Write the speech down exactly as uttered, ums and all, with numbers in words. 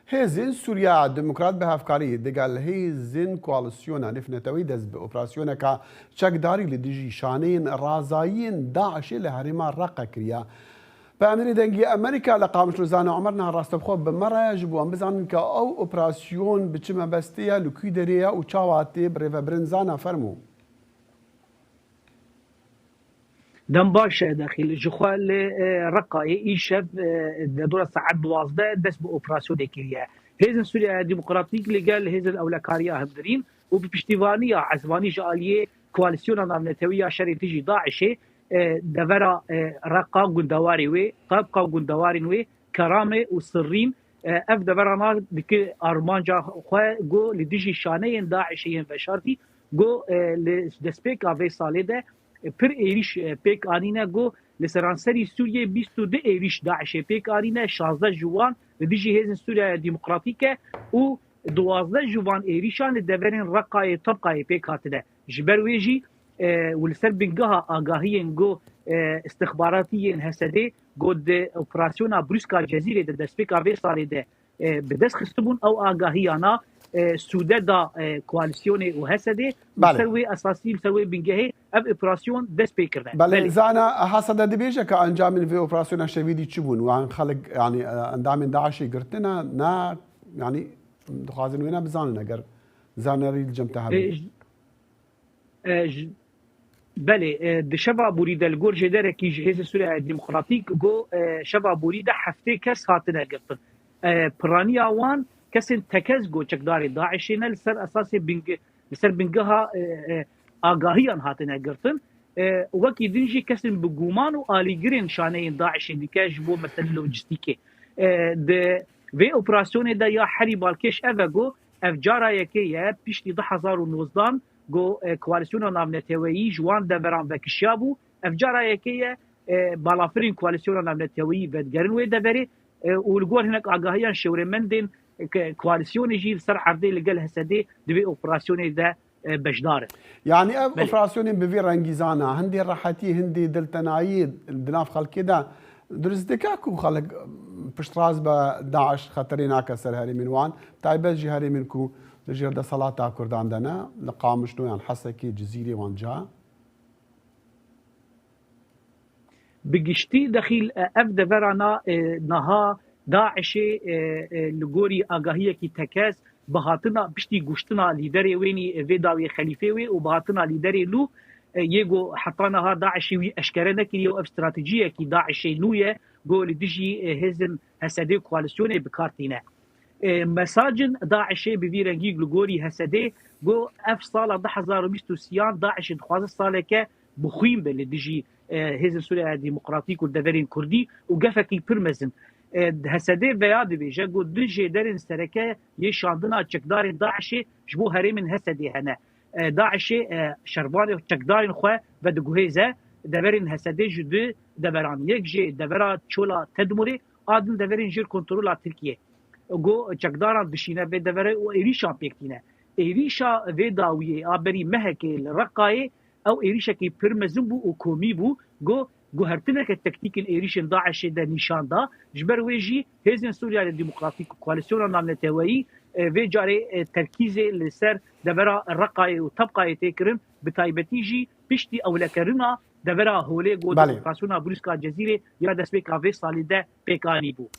Hêzên Sûriya Demokrat bi hevkarî digel hêzên koalîsyona nêvneteweyî dest bi operasyoneka çekdarî li dijî şaneyên razayiyên DAIŞê li herêma Reqa kiriye. Peyamnêrê Dengê Amerîka li Qamişlo Zana Omer niha rastevxwe bi me re ye, ji bo em bizanin ke ew operasyon bi çi mebestê ye, li kû derê ye û çawa tê birêvebirin. Zana, fermo. Dem baş e Dexîl. Ji xwe li, e, Reqayê îşev, e, li dora saet duwazdeh dest bi operasyonê kiriye. Hêzên Sûriya Demokratîk li gel hêzên ewlekariya hevdirîn û bi piştîvaniya ezmanî ji aliyê Koalîsyona Navnetewî ya Şerê Dijî DAIŞê, e, devera, e, Reqa gundewarê wê, tebqa gundewarên wê, Keramê û Sirrîn, e, ev deverana dike armanca xwe ku li dijî şaneyên DAIŞê yên veşartî, ku, e, li destpêka vê salê de, e, pir êrîş, e, pêk anîne, ku li seranserî Sûriyê bîst û du êrîş DAIŞê pêk anîne, şazdeh ji wan li dijî Hêzên Sûriya Demokratîk e û duwazdeh ji van êrîşan li deverên Reqayê, Tebqayê pêk hatine. Ji ber wê jî, e, û li ser bingeha agahiyên ku, e, istixbaratî yên H S D'ê ku di operasyona Brûska Cezîrê de destpêka vê salê de, e, bi dest xistibûn, ew agahiyana, e, sûde da, e, koalîsyonê û H S D'ê. Li Belê. ser wê esasî, li ser wê bingehê ev operasyon dest pê kirine. Belê, Belê. Zana, H S D dibêje ke encamên vê operasyona şevîdî çi bûn? Wan xelk, yanî, e, endamên DAIŞê girtine, na, yanî, dixwazin wêne bizanin eger zanarî li cem te hebe. E, j-, e, j-, belê, e, di şeva borî de li gor jêderekî ji Hêzên Sûriya Demokratîk got, e, şeva borî de heftê kes hatine girtin. E, piraniya wan kesên tekez got çekdarê DAIŞê ne, li ser esasê bing-, li ser bingeha, e, e, agahiyan hatine girtin. E, wekî din jî kesên bi guman û alîgirên şaneyên DAIŞê dike ji bo meselê lojîstîkê. E, di vê operasyonê de ya herî balkêş ev e ku ev cara yekê ye piştî du hezar û nozdan ku, e, Koalîsyona Navneteweyî ji wan deveran vekişiyabû. Ev cara yekê ye, e, balafirên Koalîsyona Navneteweyî vedigerin wê deverê, e, û li gor hinek agahiyan şêwrêmendên, e, ke-, koalîsyonê jî li ser erdê li gel H S D'ê di vê operasyonê de, e, beşdar in. Yanî ev Belê. operasyonên bi vî rengî Zana, hindê rehetî, hindê diltenayî di nav xelkê de dirust dike ku xelk piştrast be DAIŞ xeterê nake ser herêmên wan, taybet jî herêmên ku li jêr desthilata Kurdan de ne, li Qamişlo yan Hesekê, Cizîrê wan ca? Bi giştî Dexîl, e, ev deverana, e, niha DAIŞê, e, e, li gorî agahiyekî tekez bi hatina piştî kuştina lîderê wênî, e, vê dawiyê xelîfê wê û bi hatina lîderê nû, e, yê ku heta niha DAIŞê wî eşkere nekiriye û ev stratejiyekî DAIŞê nû ye, ku li dijî, e, hêzên H S D'ê koalîsyonê bi kar tîne. E, mesajin DAIŞê bi vî rengî li gorî H S D'ê got, ev sala du hezar û bîst û sêyan DAIŞê dixwaze saleke bi xwîn be li dijî, e, Hêzên Sûriya Demokratîk û deverên Kurdî û gefekî pir mezin. E, H S D veya dibêje got du jêderên sereke yê şandina çekdarên DAIŞê ji bo herêmên H S D'ê hene. E, DAIŞê, e, şervanê çekdarên xwe vediguhêze, deverên H S D'ê ji du deveran, yek jê devera Çola Tedmurê, a din deverên jêr kontrola Tirkiyê. Got, çekdaran dişîne vê deverê û êrîşan pêk tîne. Êrîşa vê dawiyê a berî mehekê li Reqayê, ew êrîşekî pir mezin bû û komî bû. Got, guhertineke tektîkên êrîşên DAIŞê de nîşan da. Ji ber wê jî Hêzên Sûriya Demokratîk û Koalîsyona Navneteweyî, e, vê carê, e, terkîzê li ser devera Reqayê û Tebqayê tê kirin, bi taybetî jî piştî ewlekerina devera Holê got Belê. operasyona Brûska Cezîrê ya destpêka vê salê de pêkanî bû.